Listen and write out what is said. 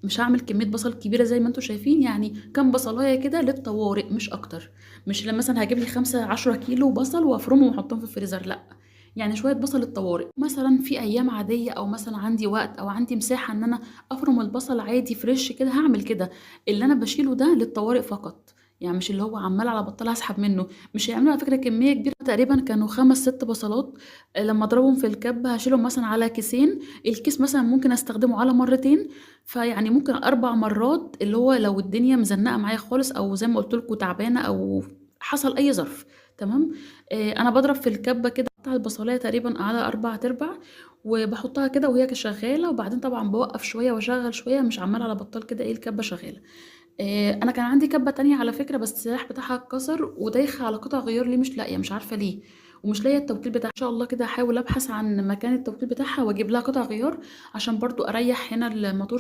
مش هعمل كمية بصل كبيرة زي ما انتم شايفين، يعني كام بصلايه كده للطوارئ مش اكتر. مش لما مثلا هجيب لي 5 10 كيلو بصل وافرمهم واحطهم في الفريزر، لا، يعني شوية بصل للطوارئ. مثلا في ايام عادية او مثلا عندي وقت او عندي مساحة ان انا افرم البصل عادي fresh كده هعمل كده. اللي انا بشيله ده للطوارئ فقط، يعني مش اللي هو عمال على بطال هسحب منه. مش هيعملوا على فكرة كمية كبيرة، تقريبا كانوا 5 6 بصلات. لما اضربهم في الكبه هشيلهم مثلا على كيسين، الكيس مثلا ممكن استخدمه على مرتين، فيعني ممكن 4 مرات، اللي هو لو الدنيا مزنقه معايا خالص او زي ما قلت لكم تعبانة او حصل اي ظرف. تمام. انا بضرب في الكبه كده بتاع البصلايه تقريبا على 4/4، وبحطها كده وهي شغالة، وبعدين طبعا بوقف شوية واشغل شوية، مش عماله على بطال كده ايه الكبه شغالة. انا كان عندي كبه تانية على فكرة، بس السلاح بتاعها اتكسر ودايخه على قطع غيار ليه مش لاقيه، مش عارفه ليه، ومش لاقيه التوكيل بتاعها. ان شاء الله كده هحاول ابحث عن مكان التوكيل بتاعها واجيب لها قطع غيار عشان برضو اريح هنا الموتور.